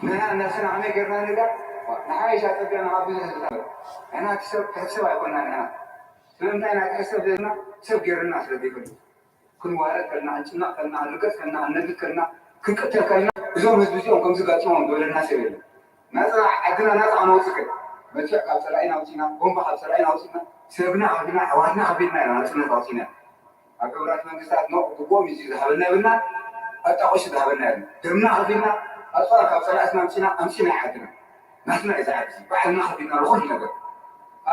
ንሕና ነብስና ከመይ ጌርና ንዳ ንሓይሽ ኣጸቢቕና ካብ ብዙሕ ዝዛረብ ንሕና እቲ ሰብ ትሕት ሰብ ኣይኮና ንሕና ስለምንታይ ኢና ትሕት ሰብ ዘለና ሰብ ጌርና ስለ ዘይፈልጥ ክንዋረድ ከልና ክንጭነቕ ከልና ክንርገጽ ከልና ክንነግድ ከልና ክንቅተል ከልና እዞም ህዝቢ እዚኦም ከምዚ ጋጢሞም ዝበለና ሰብ የለን ናፃ ዓድና ናፃ ክነውፅእ መድፍዕ ካብ ፀላኢና ኣውፂና ቦምባ ካብ ፀላኢና ኣውፂና ሰብና ከፊልና ኣሕዋትና ከፊልና ኢና ናፅነት ኣውፂና ኣብ ሕቡራት መንግስታት ኖ ድጎም እዩ ዝሃበና የብልና ኣጣቆሽ ዝሃበና የብልና ደምና ከፊልና ኣፅዋር ካብ ፀላእትና ኣምፂና ኣምፂና ይዓድና ናትና እዩ ዝዓዲ ባዕልና ከፊልና ንኩሉ ነገር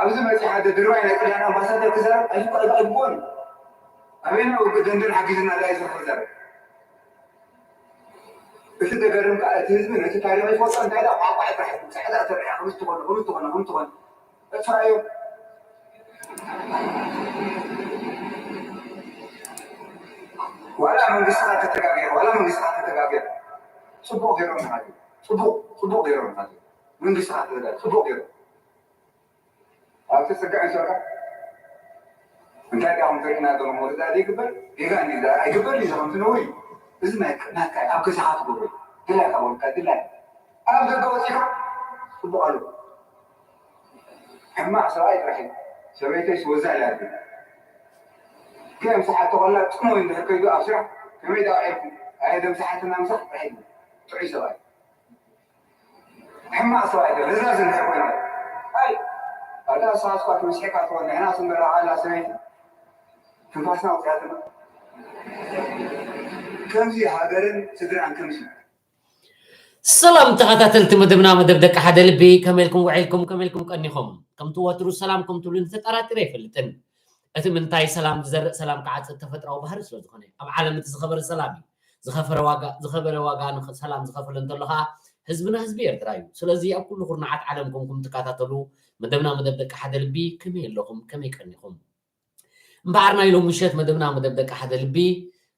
ኣብዚ መፂ ሓደ ድርባይ ናይ ጥልያን ኣምባሳደር ክዛረብ ኣይግባእን ኣበይና ውግእ ደንደን ሓጊዝና ዳይ ዝኽዛረብ እቲ ዘገርም ከዓ እቲ ህዝቢ ነቲ ታሪኽ ይፈልጦ እንታይ ዳ ቋንቋ ጥራሕ ፃዕዳ ተሪያ ከምዚ ትኾነ ከምዚ ትኾነ ከምዚ ትኾነ እፋዮ ዋላ መንግስትኻ ተተጋገ ዋላ መንግስትኻ ተተጋገ ፅቡቕ ገይሮም ዝሓት ፅቡቕ ፅቡቕ ገይሮም ዝሓት መንግስትኻ ተተጋገ ፅቡቕ ገይሮም ኣብቲ ፅግዕ ይሰርሑ እንታይ ዳኹም ትርእና ዘለኹም ወረዳ ዘይግበር ጌጋ እንዲ ኣይግበር እዩ ከምቲ ነውሪ እዚ ናይ ናትካ ኣብ ገዛኻ ትገብሮ ድላይካ ወልካ ድላይ ኣብ ደገ ወፂኻ ፅቡቅ ኣሎ ሕማቅ ሰብኣይ ጥራሕ እዩ ሰበይተይ ስወዛ ኢላ ግን ከም ሰሓቶ ከላ ፅሞ እንድሕር ከይዱ ኣብ ስራሕ ከመይ ዳውዒልኩም ኣየ ደም ሰሓትና ምሳሕ ጥራሕ እዩ ጥዑይ ሰብኣይ ሕማቕ ሰብኣይ ዶ ረዛዝ እንድሕር ኮይና ኣይ ኣታ ንስኻ እስኳ ተመሲሕካ ትኾን ንሕና ስንበራ ኣላ ሰበይቲ ትንፋስና ኣውፅያትና ከምዚ ሃገርን ስድራን ከምዚ ሰላም ተኸታተልቲ መደብና መደብ ደቂ ሓደ ልቢ ከመልኩም ውዒልኩም ከመልኩም ቀኒኹም ከምቲ ወትሩ ሰላም ከም ትብሉ ተጠራጢረ ኣይፈልጥን እቲ ምንታይ ሰላም ዝዘርእ ሰላም ክዓፅድ ተፈጥራዊ ባህሪ ስለ ዝኾነ ኣብ ዓለም እቲ ዝኸበረ ሰላም እዩ ዝኸፈረ ዋጋ ዝኸበረ ዋጋ ሰላም ዝኸፍል እንተሎ ከዓ ህዝብና ህዝቢ ኤርትራ እዩ። ስለዚ ኣብ ኩሉ ኩርናዓት ዓለም ኮንኩም ትከታተሉ መደብና መደብ ደቂ ሓደ ልቢ ከመይ ኣለኹም? ከመይ ቀኒኹም? እምበኣር ናይ ሎም ምሸት መደብና መደብ ደቂ ሓደ ልቢ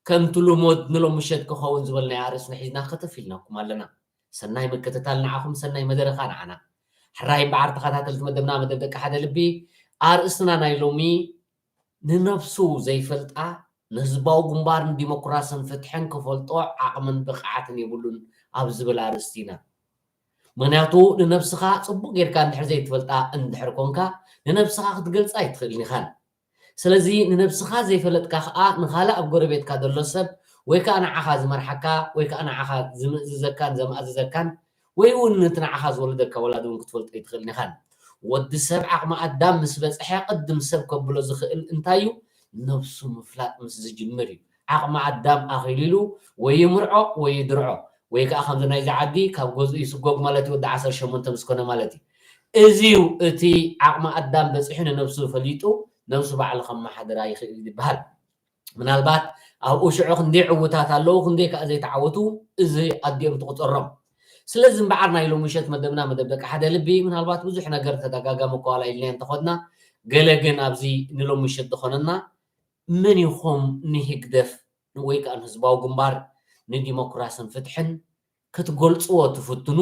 ከምቲ ልሙድ ንሎም ምሸት ክኸውን ዝበልናዮ ኣርእስቲ ሒዝና ከተፍ ኢልናኩም ኣለና። ሰናይ ምክትታል ንዓኹም ሰናይ መደረ ከዓ ንዓና። ሕራይ እምበኣር ተኸታተልቲ መደብና መደብ ደቂ ሓደ ልቢ ኣርእስትና ናይ ሎሚ ንነብሱ ዘይፈልጣ ንህዝባዊ ግንባር ንዲሞክራስን ፍትሕን ክፈልጦ ዓቕምን ብቕዓትን የብሉን ኣብ ዝብል ኣርእስቲ ኢና። ምኽንያቱ ንነብስኻ ጽቡቕ ጌርካ እንድሕር ዘይትፈልጣ እንድሕር ኮንካ ንነብስኻ ክትገልጻ ኣይትኽእልን ኢኻን። ስለዚ ንነብስኻ ዘይፈለጥካ ኸኣ ንኻልእ ኣብ ጎረቤትካ ዘሎ ሰብ ወይ ከኣ ንዓኻ ዝመርሓካ ወይ ከኣ ንዓኻ ዝምእዝዘካን ዘማእዝዘካን ወይ እውን ነቲ ንዓኻ ዝወለደካ ወላዲ እውን ክትፈልጦ ኣይትኽእልን ኢኻን። ወዲ ሰብ ዓቕሚ ኣዳም ምስ በጽሐ ቅድም ሰብ ከብሎ ዝኽእል እንታይ እዩ? ነብሱ ምፍላጥ ምስ ዝጅምር እዩ። ዓቕሚ ኣዳም ኣኺሉ ኢሉ ወይ ይምርዖ ወይ ይድርዖ ወይ ከኣ ከምዚ ናይዚ ዓዲ ካብ ገዝኡ ይስጎግ ማለት እዩ ወዲ ዓሰርተ ሸሞንተ ምስ ኮነ ማለት እዩ። እዚ እዩ እቲ ዓቕሚ ኣዳም በጺሑ ንነብሱ ፈሊጡ ነብሱ ባዕሉ ከመሓድራ ይኽእል ይበሃል። ምናልባት ኣብኡ ሽዑ ክንደይ ዕውታት ኣለዉ ክንደይ ከዓ ዘይተዓወቱ እዚ ኣዲኦም ትቁፀሮም ስለዚ እምበዓር ናይ ሎሚ ምሸት መደብና መደብ ደቂ ሓደ ልቢ ምናልባት ብዙሕ ነገር ተደጋጋሚ ከዋላ ኢልና እንተኾንና ገለ ግን ኣብዚ ንሎም ምሸት ዝኾነና መን ኢኹም ንህግደፍ ወይ ከዓ ንህዝባዊ ግንባር ንዲሞክራስን ፍትሕን ክትገልፅዎ ትፍትኑ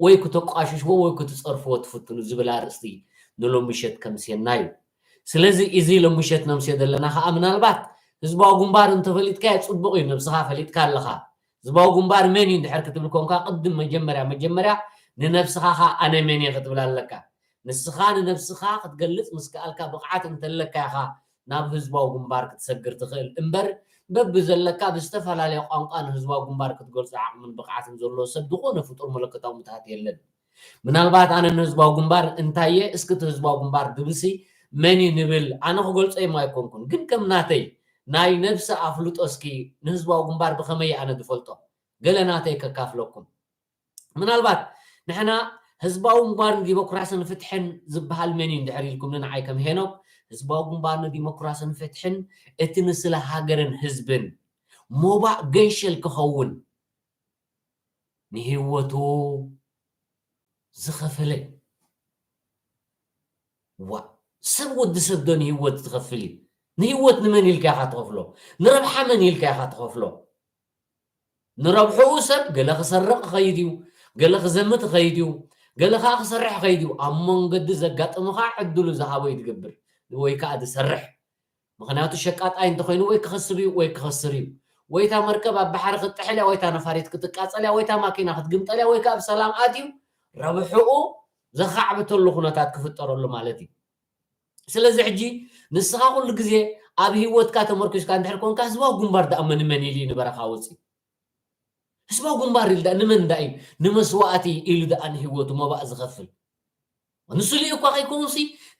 ወይ ክተቋሽሽዎ ወይ ክትፀርፍዎ ትፍትኑ ዝብል ኣርእስቲ ንሎም ምሸት ከምስየና እዩ። ስለዚ እዚ ሎም ምሸት ነምስዮ ዘለና ከዓ ምናልባት ህዝባዊ ግንባር እንተፈሊጥካዮ ፅቡቅ እዩ፣ ነብስኻ ፈሊጥካ ኣለኻ። ህዝባዊ ግንባር መን እዩ እንድሕር ክትብል ኮንካ ቅድም መጀመርያ መጀመርያ ንነብስኻ ከዓ ኣነ መን እየ ክትብል ኣለካ። ንስኻ ንነብስኻ ክትገልፅ ምስ ከኣልካ ብቕዓት እንተለካ ኢኻ ናብ ህዝባዊ ግንባር ክትሰግር ትኽእል እምበር በብዘለካ ብዝተፈላለየ ቋንቋ ንህዝባዊ ግንባር ክትገልፆ ዓቕምን ብቕዓትን ዘለዎ ሰብ ዝኾነ ፍጡር መለኮታዊ ምትሃት የለን። ምናልባት ኣነ ንህዝባዊ ግንባር እንታይ እየ እስኪ እቲ ህዝባዊ ግንባር ድብሲ መን እዩ ንብል ኣነ ክገልፆ እየ ኣይኮንኩን ግን ከም ናተይ ናይ ነብሲ ኣፍልጦ እስኪ ንህዝባዊ ግንባር ብኸመይ ኣነ ዝፈልጦ ገለ ናተይ ከካፍለኩም ምናልባት ንሕና ህዝባዊ ግንባር ንዲሞክራስን ፍትሕን ዝበሃል መን እዩ እንድሕር ኢልኩምኒ ንዓይ ከም ሄኖክ ህዝባዊ ግንባር ንዲሞክራስን ፍትሕን እቲ ንስለ ሃገርን ህዝብን ሞባእ ገንሸል ክኸውን ንህይወቱ ዝኸፈለ ዋ ሰብ ወዲ ሰብ ዶ ንህይወት ዝኸፍል እዩ ንህይወት ንመን ኢልካ ኢኻ ትኸፍሎ ንረብሓ መን ኢልካ ኢኻ ትኸፍሎ ንረብሕኡ ሰብ ገለ ክሰርቕ ይኸይድ እዩ፣ ገለ ክዘምት ይኸይድ እዩ፣ ገለ ከዓ ክሰርሕ ይኸይድ እዩ። ኣብ መንገዲ ዘጋጥሙ ከዓ ዕድሉ ዝሃቦ እዩ ዝገብር ወይ ከዓ ዝሰርሕ። ምኽንያቱ ሸቃጣይ እንተኾይኑ ወይ ክኸስብ እዩ ወይ ክኸስር እዩ። ወይ እታ መርከብ ኣብ ባሕሪ ክትጥሕል እያ፣ ወይ እታ ነፋሪት ክትቃጸል እያ፣ ወይ እታ ማኪና ክትግምጠል እያ፣ ወይ ከኣ ብሰላም ኣትዩ ረብሕኡ ዘኻዕብተሉ ኩነታት ክፍጠረሉ ማለት እዩ። ስለዚ ሕጂ ንስኻ ኩሉ ግዜ ኣብ ህይወትካ ተመርኪስካ እንድሕር ኮንካ፣ ህዝባዊ ግንባር ደኣ መን መን ኢሉ እዩ ንበረኻ ወፂኡ? ህዝባዊ ግንባር ኢሉ ደኣ ንመን ደኣ እዩ ንመስዋእቲ ኢሉ ደኣ ንህይወቱ መባእ ዝኸፍል? ንስሊኡ እኳ ከይከውንሲ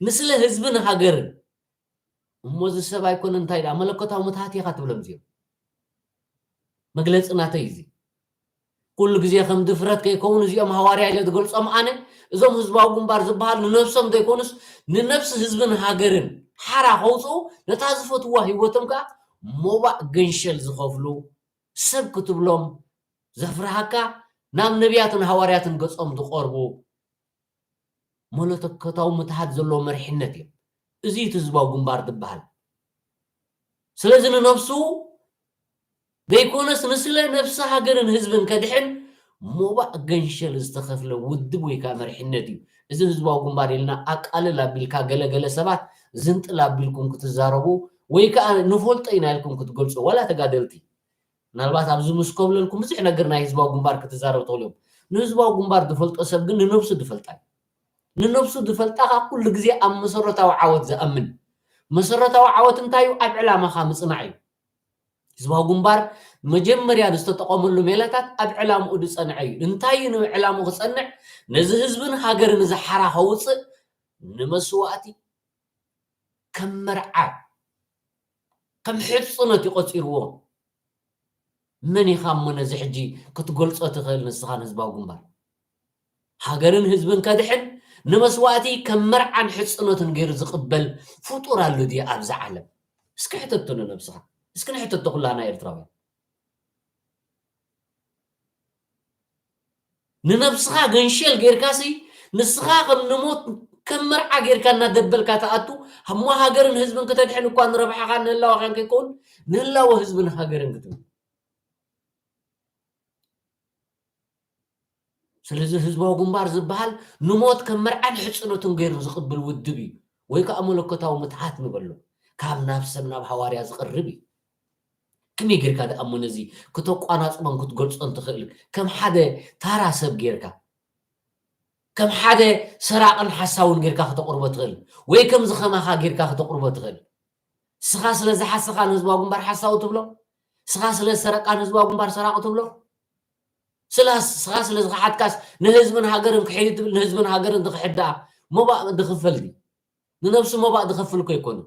ንስለ ህዝብን ሃገርን። እሞ እዚ ሰብ ኣይኮነ እንታይ ደኣ መለኮታዊ ምትሃት ኢኻ ትብሎም እዚኦም። መግለጺ ናተይ እዚ። ኩሉ ግዜ ከም ድፍረት ከይከውን እዚኦም ሃዋርያ ኢለ ዝገልጾም ኣነ፣ እዞም ህዝባዊ ግንባር ዝበሃል ንነብሶም ዘይኮኑስ ንነብሲ ህዝብን ሃገርን ሓራ ከውፅኡ ነታ ዝፈትዋ ህይወቶም ከዓ ሞባእ ገንሸል ዝኸፍሉ ሰብ ክትብሎም ዘፍርሃካ ናብ ነቢያትን ሃዋርያትን ገጾም ዝቐርቡ መለኮታዊ ምትሃት ዘለዎ መሪሕነት እዮም። እዚ እቲ ህዝባዊ ግንባር ዝበሃል። ስለዚ ንነብሱ ዘይኮነስ ንስለ ነብሲ ሃገርን ህዝብን ከድሕን ሞባእ ገንሸል ዝተኸፍለ ውድብ ወይ ከዓ መሪሕነት እዩ። እዚ ህዝባዊ ግንባር ኢልና ኣቃልል ኣቢልካ ገለገለ ሰባት ዝንጥል ኣቢልኩም ክትዛረቡ ወይ ከዓ ንፈልጦ ኢና ኢልኩም ክትገልፁ ዋላ ተጋደልቲ ምናልባት ኣብዚ ምስ ኮብለልኩም ብዙሕ ነገር ናይ ህዝባዊ ግንባር ክትዛረብ ትኽእሉ እዮም። ንህዝባዊ ግንባር ዝፈልጦ ሰብ ግን ንነብሱ ዝፈልጣ እዩ። ንነብሱ ዝፈልጣ ከዓ ኩሉ ግዜ ኣብ መሰረታዊ ዓወት ዝኣምን። መሰረታዊ ዓወት እንታይ እዩ? ኣብ ዕላማኻ ምፅናዕ እዩ። ህዝባዊ ግንባር መጀመርያ ዝተጠቐመሉ ሜላታት ኣብ ዕላምኡ ዝፀንዐ እዩ። እንታይ እዩ ንዕላምኡ ክፀንዕ? ነዚ ህዝብን ሃገርን እዚ ሓራ ከውፅእ ንመስዋእቲ ከም መርዓ ከም ሕፅኖት እዩ ቆፂርዎ። መን ኢኻ እሞ ነዚ ሕጂ ክትገልፆ ትኽእል ንስኻ ንህዝባዊ ግንባር? ሃገርን ህዝብን ከድሕን ንመስዋእቲ ከም መርዓን ሕፅኖትን ገይሩ ዝቕበል ፍጡር ኣሎ ድዩ ኣብዚ ዓለም? እስኪ ሕተቶ ንነብስኻ። እስኪ ንሕተቶ ኩላና ኤርትራውያን። ንነብስኻ ገንሸል ጌርካሲ ንስኻ ከም ንሞት ከም መርዓ ጌርካ እናደበልካ ትኣቱ። እሞ ሃገርን ህዝብን ክተድሕን እኳ ንረብሓኻ ንህላወኻን ከይከውን ንህላወ ህዝብን ሃገርን ክትብል። ስለዚ ህዝባዊ ግንባር ዝበሃል ንሞት ከም መርዓን ሕፅኖትን ገይሩ ዝቕብል ውድብ እዩ። ወይ ከዓ መለኮታዊ ምትሃት ንበሎ። ካብ ናብ ሰብ ናብ ሃዋርያ ዝቐርብ እዩ። ከመይ ጌርካ ደኣ እሞ ነዚ ክተቋናጽቦን ክትገልጾን ትኽእል? ከም ሓደ ታራ ሰብ ጌርካ፣ ከም ሓደ ሰራቕን ሓሳውን ጌርካ ክተቕርቦ ትኽእል? ወይ ከምዚ ከማኻ ጌርካ ክተቕርቦ ትኽእል? ስኻ ስለ ዝሓሰኻ ንህዝባዊ ግንባር ሓሳዊ ትብሎ? ስኻ ስለ ዝሰረቃ ንህዝባዊ ግንባር ሰራቂ ትብሎ? ስላ-፣ ስኻ ስለ ዝኸሓድካስ ንህዝብን ሃገርን ክሕድ ትብል? ንህዝብን ሃገርን ዝኽሕድ ደኣ ሞባእ ዝኽፈል ድዩ? ንነብሱ ሞባእ ዝኸፍል እኮ ኣይኮነን።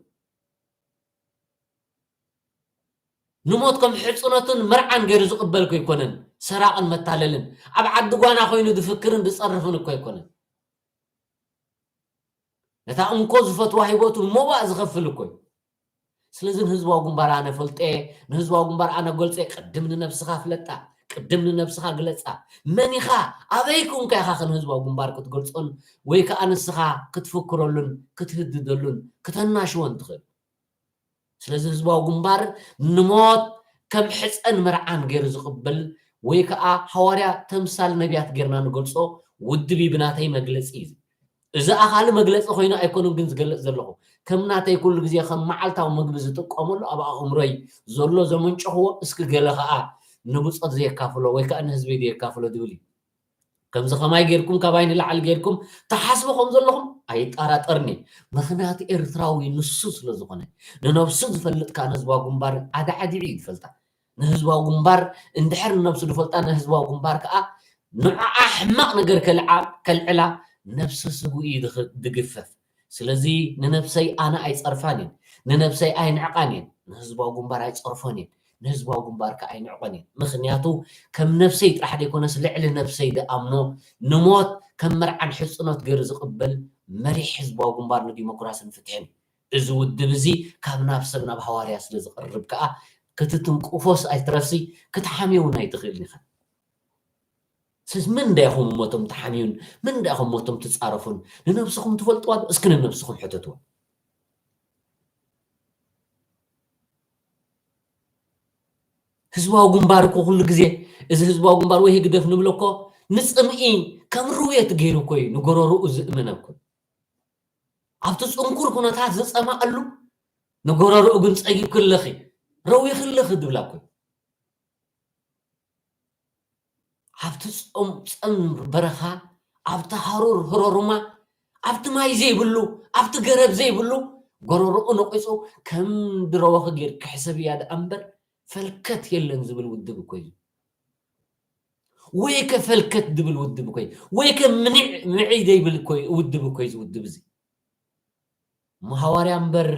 ንሞት ከም ሕጽኖትን መርዓን ገይሩ ዝቕበል እኮ ኣይኮነን። ሰራቕን መታለልን ኣብ ዓዲ ጓና ኮይኑ ዝፍክርን ዝጸርፍን እኮ ኣይኮነን። ነታ እንኮ ዝፈትዋ ሂወቱ ሞባእ ዝኸፍል እኮ እዩ። ስለዚ ንህዝባዊ ግንባር ኣነ ፈልጠ፣ ንህዝባዊ ግንባር ኣነ ገልጸ፣ ቅድም ንነብስኻ ፍለጣ፣ ቅድም ንነብስኻ ግለጻ። መን ኢኻ? ኣበይ ኮንካ ኢኻ ንህዝባዊ ግንባር ክትገልጾን ወይ ከኣ ንስኻ ክትፍክረሉን ክትህድደሉን ክተናሽዎን ትኽእል? ስለዚ ህዝባዊ ግንባር ንሞት ከም ሕፀን መርዓን ገይሩ ዝቕበል ወይ ከዓ ሃዋርያ ተምሳል ነቢያት ጌርና ንገልጾ ውድብ እዩ ብናተይ መግለጺ እዩ። እዚ ኣኻሊ መግለጺ ኮይኑ ኣይኮኑን ግን ዝገልጽ ዘለኹ። ከም ናተይ ኩሉ ግዜ ከም መዓልታዊ ምግቢ ዝጥቀመሉ ኣብ ኣእምሮይ ዘሎ ዘመንጨኽዎ እስኪ ገለ ከዓ ንብጾት ዘየካፍሎ ወይ ከዓ ንህዝበይ ዘየካፍሎ ዝብል እዩ። ከምዚ ከማይ ጌርኩም ካባይ ንላዕሊ ጌርኩም ትሓስቡ ከም ዘለኹም ኣይጠራጠርኒ። ምኽንያቱ ኤርትራዊ ንሱ ስለ ዝኾነ ንነብሱ ዝፈልጥ ከዓ ንህዝባዊ ግንባር ኣዳዕዲዑ እዩ ዝፈልጣ። ንህዝባዊ ግንባር እንድሕር ንነብሱ ዝፈልጣ ንህዝባዊ ግንባር ከዓ ንዕዓ ሕማቕ ነገር ከልዓ-፣ ከልዕላ ነብሰ ስግኡ እዩ ዝኽ-፣ ዝግፈፍ። ስለዚ ንነብሰይ ኣነ ኣይጸርፋን እየን፣ ንነብሰይ ኣይንዕቓን እየን፣ ንህዝባዊ ግንባር ኣይጸርፎን እየን፣ ንህዝባዊ ግንባር ከኣ ኣይንዕቖን እየን። ምኽንያቱ ከም ነብሰይ ጥራሕ ዘይኮነስ ልዕሊ ነብሰይ ዝኣምኖ ንሞት ከም መርዓን ሕጽኖት ገይሩ ዝቕበል መሪሕ ህዝባዊ ግንባር ንዲሞክራስን ፍትሕን እዩ። እዚ ውድብ እዚ ካብ ናብ ሰብ ናብ ሃዋርያ ስለ ዝቐርብ ከኣ ክትትንቅፎስ ኣይትረሲ ክትሓምዮ እውን ኣይትኽእልን ኢኻ። ስስ ምን እንዳይኹም እሞቶም ትሓምዩን ምን እንዳይኹም እሞቶም ትጻረፉን ንነብስኹም ትፈልጥዋ ዶ? እስኪ ንነብስኹም ሕተትዋ። ህዝባዊ ግንባር እኮ ኩሉ ግዜ እዚ ህዝባዊ ግንባር ወይ ህግደፍ ንብሎ እኮ ንጽምኢ ከም ርውየት ገይሩ እኮ እዩ ንጎረርኡ ዝእምነ እኮ። ኣብቲ ጽንኩር ኩነታት ዝጸማኣሉ ንጎረርኡ ግን ጸጊብክለኺ ረዊኽለኺ ዝብላ እኮ እዩ። ኣብቲ ጾም ጸም በረኻ፣ ኣብቲ ሃሩር ህሮሩማ፣ ኣብቲ ማይ ዘይብሉ፣ ኣብቲ ገረብ ዘይብሉ፣ ጎረሮኡ ነቂጹ ከም ድረወኺ ጌር ክሕሰብ እያ ደኣ እምበር፣ ፈልከት የለን ዝብል ውድብ እኮ እዩ። ወይከ ፈልከት ዝብል ውድብ እኮ እዩ። ወይከ ምኒዕ ምዒ ዘይብል እኮ እዩ ውድብ እኮ እዩ እዚ ውድብ እዚ። እሞ ሃዋርያ እምበር፣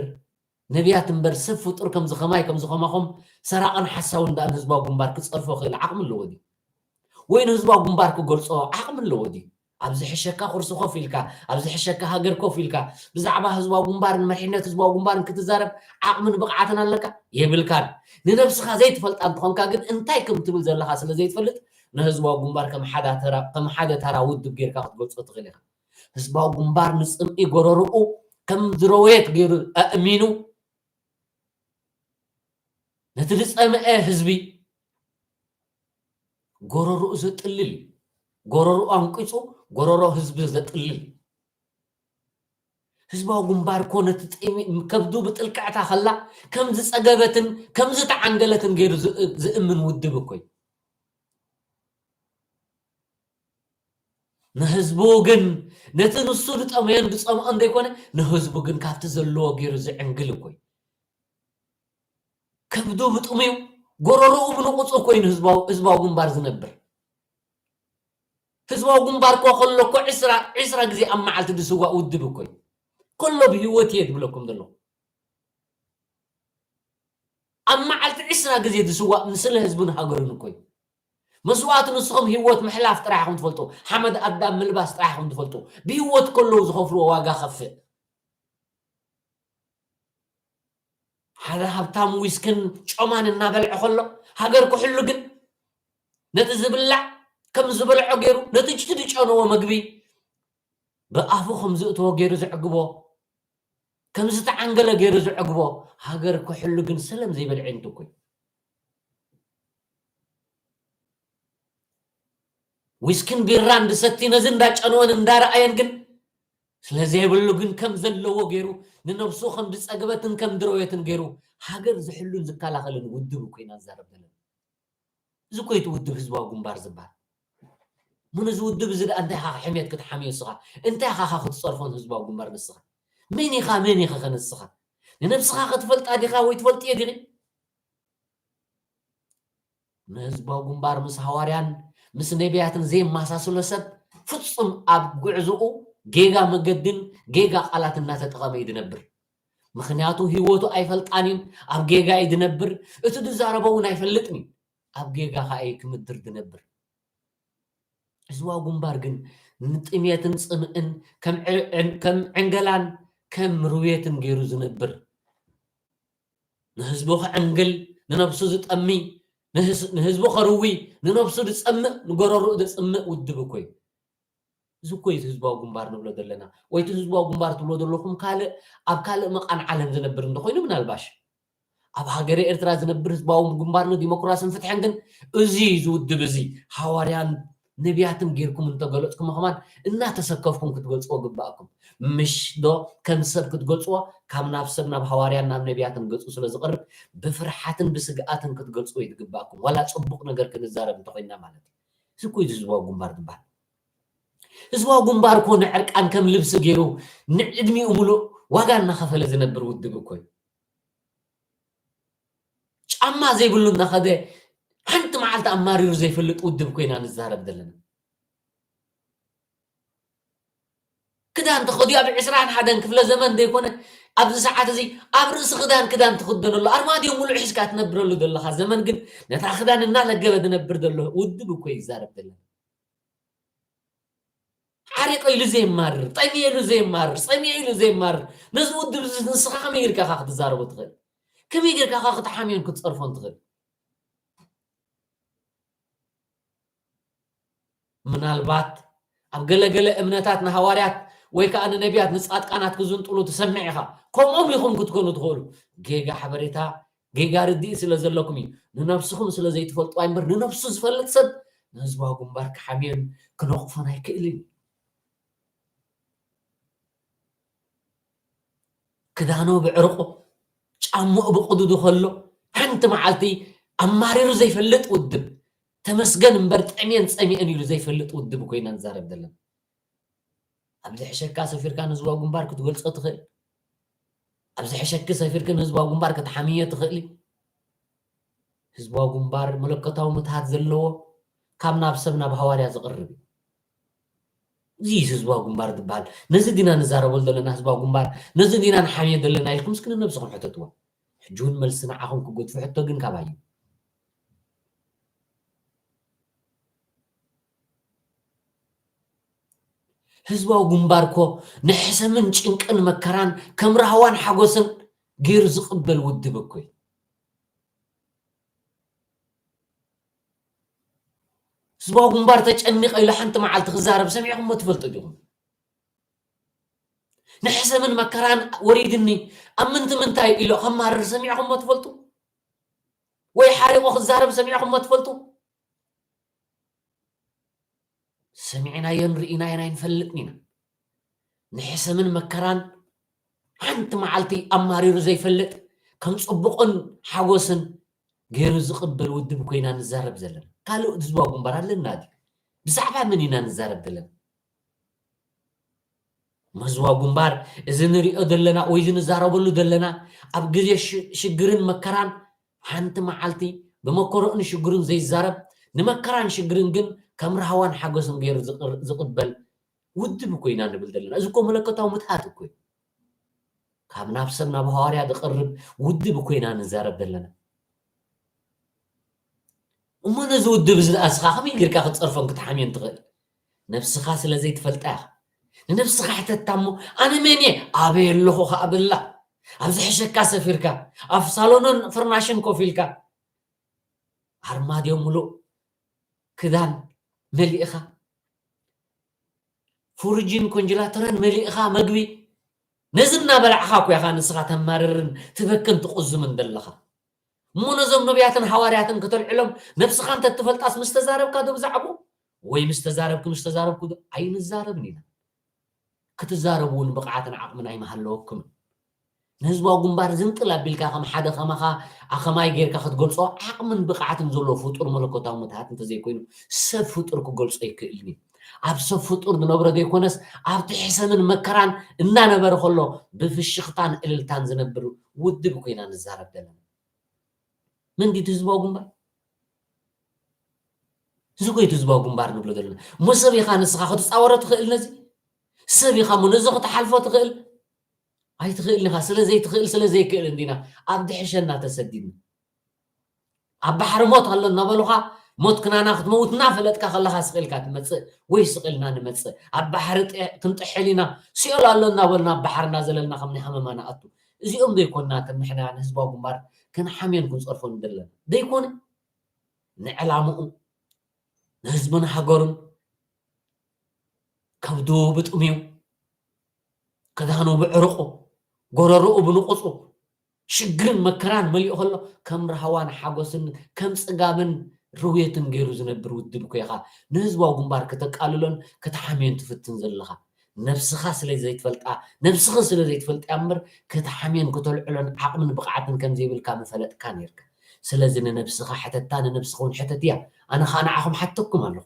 ነቢያት እምበር፣ ሰብ ፍጡር ከምዚ ከማይ ከምዚ ከማኹም ሰራቕን ሓሳውን ደኣ ንህዝባዊ ግንባር ክጸርፎ ክእል ዓቕሚ ኣለዎ ድዩ? ወይ ንህዝባዊ ግንባር ክገልጾ ዓቕሚ ኣለዎ ድዩ? ኣብ ዝሕሸካ ኩርሲ ኮፍ ኢልካ፣ ኣብ ዝሕሸካ ሃገር ኮፍ ኢልካ፣ ብዛዕባ ህዝባዊ ግንባርን መሪሕነት ህዝባዊ ግንባርን ክትዛረብ ዓቕምን ብቕዓትን ኣለካ? የብልካን። ንነብስኻ ዘይትፈልጣ እንተኾንካ ግን እንታይ ከም ትብል ዘለኻ ስለ ዘይትፈልጥ ንህዝባዊ ግንባር ከም ሓዳ ተራ-፣ ከም ሓደ ተራ ውድብ ጌርካ ክትገልጾ ትኽእል ኢኻ። ህዝባዊ ግንባር ንጽምኢ ጎረርኡ ከም ዝረወየት ገይሩ ኣእሚኑ ነቲ ዝጸምአ ህዝቢ ጎረርኡ ዘጥልል እዩ። ጎረርኡ ኣንቂጹ ጎረሮ ህዝቢ ዘጥልል እዩ። ህዝባዊ ግንባር እኮ ነቲ ጢሚ-፣ ከብዱ ብጥልቅዕታ ከላ ከም ዝጸገበትን ከም ዝተዓንገለትን ገይሩ ዝ-፣ ዝእምን ውድብ እኮ እዩ። ንህዝቡ ግን ነቲ ንሱ ዝጠመዮን ዝጸምኦን ዘይኮነ ንህዝቡ ግን ካብቲ ዘለዎ ገይሩ ዝዕንግል እኮ እዩ። ከብዱ ብጥሙዩ ጎረርኡ ብንቑጹ እኮ እዩ ንህዝባዊ፣ ህዝባዊ ግንባር ዝነብር። ህዝባዊ ግንባር እኮ ከሎ እኮ ዕስራ፣ ዕስራ ግዜ ኣብ መዓልቲ ዝስዋእ ውድብ እኮ እዩ። ከሎ ብህይወት እየ ዝብለኩም ዘለኹ። ኣብ መዓልቲ ዕስራ ግዜ ዝስዋእ ንስለ ህዝብን ሃገርን እኮ እዩ። መስዋእቲ ንስኹም ህይወት ምሕላፍ ጥራሕ ኢኹም ትፈልጡ፣ ሓመድ ኣዳም ምልባስ ጥራሕ ኢኹም ትፈልጡ። ብህይወት ከለዉ ዝኸፍልዎ ዋጋ ከፍእ። ሓደ ሃብታም ዊስክን ጮማን እናበልዐ ከሎ ሃገር ክሕሉ ግን ነቲ ዝብላዕ ከም ዝበልዖ ገይሩ ነቲ ዝጨነዎ መግቢ ብኣፉ ከም ዝእትዎ ገይሩ ዘዕግቦ፣ ከም ዝተዓንገለ ገይሩ ዘዕግቦ፣ ሃገር ክሕሉ ግን ሰለም ዘይበልዐ እንተኮይ። ዊስክን ቢራን ዝሰቲ ነዚ እንዳጨነወን እንዳረኣየን ግን ስለ ዘይብሉ ግን ከም ዘለዎ ገይሩ ንነብሱ ከም ዝጸገበትን ከም ዝረወየትን ገይሩ ሃገር ዝሕሉን ዝከላኸልን ውድብ እኮ ኢና ንዛረብ ዘለና። እዚ እኮ እዩ እቲ ውድብ ህዝባዊ ግንባር ዝበሃል። እሞ ነዚ ውድብ እዚ ደኣ እንታይ ኢኻ ሕሜት ክትሓምዮ ንስኻ? እንታይ ኢኻ ክትጸርፎ ንህዝባዊ ግንባር ንስኻ? መን ኢኻ፣ መን ኢኻ ከ ንስኻ? ንነብስኻ ክትፈልጣ ዲኻ ወይ ትፈልጥዮ ዲኺ? ንህዝባዊ ግንባር ምስ ሃዋርያን ምስ ነቢያትን ዘየመሳስሎ ሰብ ፍጹም ኣብ ጉዕዞኡ ጌጋ መገድን ጌጋ ቃላት እናተጠቐመ እዩ ዝነብር። ምኽንያቱ ህይወቱ ኣይፈልጣን እዩ፣ ኣብ ጌጋ እዩ ዝነብር። እቲ ዝዛረቦ እውን ኣይፈልጥን እዩ፣ ኣብ ጌጋ ኸኣ እዩ ክምድር ዝነብር። ህዝባዊ ግንባር ግን ንጥሜትን ጽምእን ከም ዕ-፣ ዕን-፣ ከም ዕንገላን ከም ርውየትን ገይሩ ዝነብር፣ ንህዝቡ ከዕንግል፣ ንነብሱ ዝጠሚ፣ ንህዝ-፣ ንህዝቡ ከርዊ፣ ንነብሱ ዝጸምእ፣ ንጎረርኡ ዘጽምእ ውድብ እኮ እዩ። እዚ እኮ እዩ ህዝባዊ ግንባር ንብሎ ዘለና። ወይ እቲ ህዝባዊ ግንባር ትብሎ ዘለኹም ካልእ፣ ኣብ ካልእ መቓን ዓለም ዝነብር እንተኾይኑ ምናልባሽ። ኣብ ሃገረ ኤርትራ ዝነብር ህዝባዊ ግንባር ንዲሞክራስን ፍትሕን ግን እዚ እዩ፣ እዚ ውድብ እዚ ሃዋርያን ነቢያትን ጌርኩም እንተገለጽኩሞ ከማን እናተሰከፍኩም ክትገልጽዎ ግባእኩም። ምሽ ዶ ከም ሰብ ክትገልጽዎ፣ ካብ ናብ ሰብ ናብ ሃዋርያን ናብ ነቢያትን ገጹ ስለ ዝቐርብ ብፍርሓትን ብስግኣትን ክትገልጽዎ እዩ ዝግባእኩም። ዋላ ጽቡቕ ነገር ክንዛረብ እንተኾይንና ማለት እዩ። እዚ እኮ እዩ ህዝባዊ ግንባር ዝበሃል። ህዝባዊ ግንባር እኮ ንዕርቃን ከም ልብሲ ገይሩ ንዕድሚኡ ሙሉእ ዋጋ እናኸፈለ ዝነብር ውድብ እኮ እዩ። ጫማ ዘይብሉ እናኸደ ሓንቲ መዓልቲ ኣማሪሩ ዘይፈልጥ ውድብ እኮ ኢና ንዛረብ ዘለና። ክዳን ተኸዲኡ ኣብ ዕስራን ሓደን ክፍለ ዘመን ዘይኮነ ኣብዚ ሰዓት እዚ ኣብ ርእሲ ክዳን ክዳን ትኽደነሉ ኣርማድዮ ሙሉእ ሒዝካ ትነብረሉ ዘለኻ ዘመን ግን ነታ ክዳን እናለገበ ዝነብር ዘሎ ውድብ እኮ እዩ ይዛረብ ዘለና። ሓሪቐ ኢሉ ዘይማርር፣ ጠምየ ኢሉ ዘይማርር፣ ጸሚኤ ኢሉ ዘይማርር፣ ነዚ ውድብ እዚ ንስኻ ከመይ ጌርካ ኢኻ ክትዛረቦ ትኽእል? ከመይ ጌርካ ኢኻ ክትሓምዮን ክትጸርፎን ትኽእል? ምናልባት ኣብ ገለገለ እምነታት ንሃዋርያት ወይ ከኣ ንነቢያት ንጻድቃናት ክዝንጥሉ ትሰምዕ ኢኻ። ከምኦም ኢኹም ክትኮኑ ትኽእሉ። ጌጋ ሓበሬታ፣ ጌጋ ርድኢት ስለ ዘለኩም እዩ። ንነብስኹም ስለ ዘይትፈልጥዋ እምበር ንነብሱ ዝፈልጥ ሰብ ንህዝባዊ ግንባር ክሓምዮን ክነቕፎን ኣይክእልን እዩ። ክዳኑ ብዕርቁ፣ ጫምኡ ብቕዱዱ ከሎ፣ ሓንቲ መዓልቲ ኣማሪሩ ዘይፈልጥ ውድብ፣ ተመስገን እምበር ጠምየን ጸሚአን ኢሉ ዘይፈልጥ ውድብ ኮይና ንዛረብ ዘለና። ኣብ ዝሕሸካ ሰፊርካ ንህዝባዊ ግንባር ክትገልጾ ትኽእል። ኣብ ዝሕሸኪ ሰፊርኪ ንህዝባዊ ግንባር ክትሓምዮ ትኽእሊ። ህዝባዊ ግንባር መለኮታዊ ምትሃት ዘለዎ ካብ ናብ ሰብ ናብ ሃዋርያ ዝቕርብ እዩ። እዚ እዩ ህዝባዊ ግንባር ዝበሃል። ነዚ ዲና ንዛረበሉ ዘለና ህዝባዊ ግንባር፣ ነዚ ዲና ንሓምዮ ዘለና ኢልኩም እስኪ ንነብስኹም ሕተትዎ። ሕጂ እውን መልሲ ንዓኹም ክገድፉ ሕቶ ግን ካባይ እዩ። ህዝባዊ ግንባር እኮ ንሕሰምን ጭንቅን መከራን ከም ራህዋን ሓጎስን ገይሩ ዝቕበል ውድብ እኮ እዩ። ህዝባዊ ግንባር ተጨኒቐ ኢሉ ሓንቲ መዓልቲ ክዛረብ ሰሚዕኹምዎ ትፈልጡ ዲኹም? ንሕሰምን መከራን ወሪድኒ ኣብ ምንቲ ምንታይ ኢሉ ከማርር ሰሚዕኹምዎ ትፈልጡ? ወይ ሓሪቑ ክዛረብ ሰሚዕኹምዎ ትፈልጡ? ሰሚዕናዮን ርኢናዮን ኣይንፈልጥን ኢና። ንሕሰምን መከራን ሓንቲ መዓልቲ ኣማሪሩ ዘይፈልጥ ከም ጽቡቕን ሓጎስን ገይሩ ዝቕበል ውድብ ኮይና ንዛረብ ዘለና። ካልእ ህዝባዊ ግንባር ኣለና ድዩ? ብዛዕባ መን ኢና ንዛረብ ዘለና? ህዝባዊ ግንባር እዚ ንሪኦ ዘለና ወይ እዚ ንዛረበሉ ዘለና ኣብ ግዜ ሽ-፣ ሽግርን መከራን ሓንቲ መዓልቲ ብመከሮኡን ሽግሩን ዘይዛረብ፣ ንመከራን ሽግርን ግን ከም ራህዋን ሓጎስን ገይሩ ዝቕር-፣ ዝቕበል ውድብ እኮ ኢና ንብል ዘለና። እዚ እኮ መለኮታዊ ምትሃት እኮ እዩ። ካብ ናብ ሰብ ናብ ሃዋርያ ዝቐርብ ውድብ እኮ ኢና ንዛረብ ዘለና። እሞ ነዚ ውድብ እዚ ደኣ እስኻ ከመይ ጌርካ ክትጸርፎን ክትሓምዮን ትኽእል? ነብስኻ ስለ ዘይትፈልጣ ኢኻ። ንነብስኻ ሕተታ እሞ፣ ኣነ መን እየ? ኣበይ ኣለኹ ከኣ በላ። ኣብ ዝሕሸካ ሰፊርካ፣ ኣብ ሳሎንን ፍርናሽን ኮፍ ኢልካ፣ ኣርማድዮ ምሉእ ክዳን መሊእኻ፣ ፍሪጅን ኮንጀላተረን መሊእኻ መግቢ፣ ነዚ እናበላዕኻ እኮ ኢኻ ንስኻ ተማርርን ትበክን ትቑዝምን ዘለኻ። እሞ ነዞም ነቢያትን ሃዋርያትን ከተልዕሎም ነብስኻ እንተትፈልጣስ ምስ ተዛረብካ ዶ ብዛዕባኡ? ወይ ምስ ተዛረብኪ፣ ምስ ተዛረብኩ ዶ? ኣይንዛረብን ኢና። ክትዛረቡ እውን ብቕዓትን ዓቕምን ኣይምሃለወኩምን። ንህዝባዊ ግንባር ዝንጥል ኣቢልካ ከም ሓደ ከማኻ ኣኸማይ ጌርካ ክትገልጾ ዓቕምን ብቕዓትን ዘለዎ ፍጡር መለኮታዊ ምትሃት እንተዘይኮይኑ ሰብ ፍጡር ክገልጾ ኣይክእልን እዩ። ኣብ ሰብ ፍጡር ዝነብሮ ዘይኮነስ ኣብቲ ሕሰምን መከራን እናነበረ ከሎ ብፍሽኽታን እልልታን ዝነብር ውድብ ኮይና ንዛረብ ዘለና። መን ድዩ እቲ ህዝባዊ ግንባር? እዚ እኮ እዩ እቲ ህዝባዊ ግንባር ንብሎ ዘለና። እሞ ሰብ ኢኻ ንስኻ ክትጻወሮ ትኽእል ነዚ? ሰብ ኢኻ እሞ ነዚ ክትሓልፎ ትኽእል? ኣይትኽእልን ኢኻ። ስለ ዘይትኽእል፣ ስለ ዘይክእል እንዲና ኣብ ድሕሸና ተሰዲድና። ኣብ ባሕሪ ሞት ኣሎ እናበሉኻ፣ ሞት ክናና ክትመውት እናፈለጥካ ከለኻ ስቕ ኢልካ ትመጽእ ወይ ስቕ ኢልና ንመጽእ። ኣብ ባሕሪ ጥ-፣ ክንጥሕል ኢና፣ ሲኦል ኣሎ እናበልና ኣብ ባሕሪ እናዘለልና ከም ናይ ሃመማ ንኣቱ። እዚኦም ዘይኮንና ከም ንሕና ንህዝባዊ ግንባር ክንሓምዮን ክንጸርፎን ዘለና። ዘይኮነ፣ ንዕላምኡ፣ ንህዝብን ሃገሩን ከብዱ ብጥምዩ፣ ክዳኑ ብዕርቑ፣ ጎረርኡ ብንቑጹ፣ ሽግርን መከራን መሊኡ ከሎ፣ ከም ራህዋን ሓጎስን፣ ከም ጽጋብን ርውየትን ገይሩ ዝነብር ውድብ እኮ ኢኻ ንህዝባዊ ግንባር ከተቃልሎን ከተሓምዮን ትፍትን ዘለኻ። ነብስኻ ስለ ዘይትፈልጣ፣ ነብስኺ ስለ ዘይትፈልጥያ እምበር፣ ከተሓምዮን ከተልዕሎን ዓቕምን ብቕዓትን ከም ዘይብልካ ምፈለጥካ ነይርካ። ስለዚ ንነብስኻ ሕተታ፣ ንነብስኺ እውን ሕተትያ። ኣነ ኸኣ ንዓኹም ሓተኩም ኣለኹ።